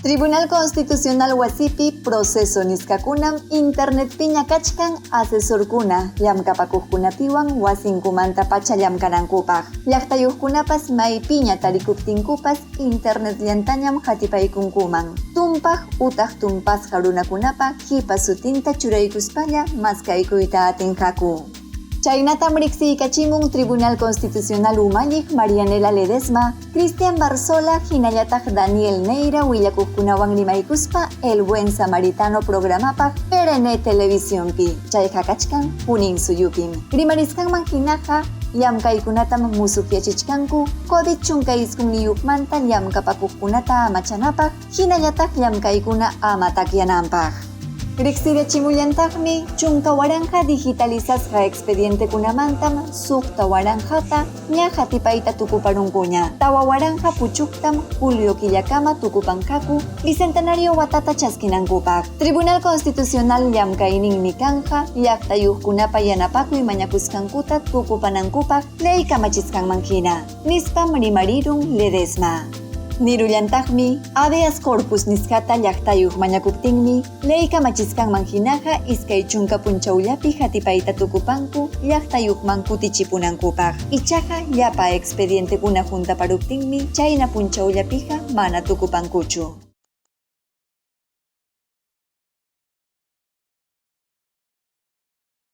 Tribunal Constitucional wasipi proceso nisqakunam internetpiña kachkan asesorkuna llamkapakuqkunapiwan wasinkumantapacha llamkanankupaq. Llaqtayuqkunapas maypiña tarikuptinkupas internetllantañam qatipaykunkuman. Tumpaq utaq tumpasqa runakunapa qipa sutinta churaykuspalla maskaykuyta atinqaku. Chaynatam riqsiykachimun Tribunal Constitucional umalliq Marianela Ledesma, Cristian Barzola hinallataq Daniel Neira willakuqkunawan rimaykuspa El Buen Samaritano programapaq PRN Televisionpi, chayqa kachkan Junín suyupim. Rimarisqanman hinaqa llamkaykunatam musuqyachichkanku COVID 19manta llamkapakuqkunata amachanapaq hinallataq llamkaykuna ama takyananpaq. Riqsirachimullantaqmi 10,000 digitalizasqa expedientekunamantam 6,000ta ña qatipayta tukuparunkuña. 4,000 puchuqtam julio killakama tukupanqaku bicentenario watata chaskinankupaq. Tribunal Constitucional llamkayninmi kanqa llaqtayuqkunapa yanapakuy mañakusqankuta tukupanankupaq ley kamachisqanman hina, nispam rimarirun Ledesma. Nirullantaqmi habeas corpus nisqata llaqtayuq mañakuptinmi ley kamachisqanman hinaqa 20 punchawllapi qatipayta tukupanku llaqtayuqman kutichipunankupaq. Ichaqa llapa expedientekuna huntaparuptinmi chayna punchawllapiqa mana tukupankuchu.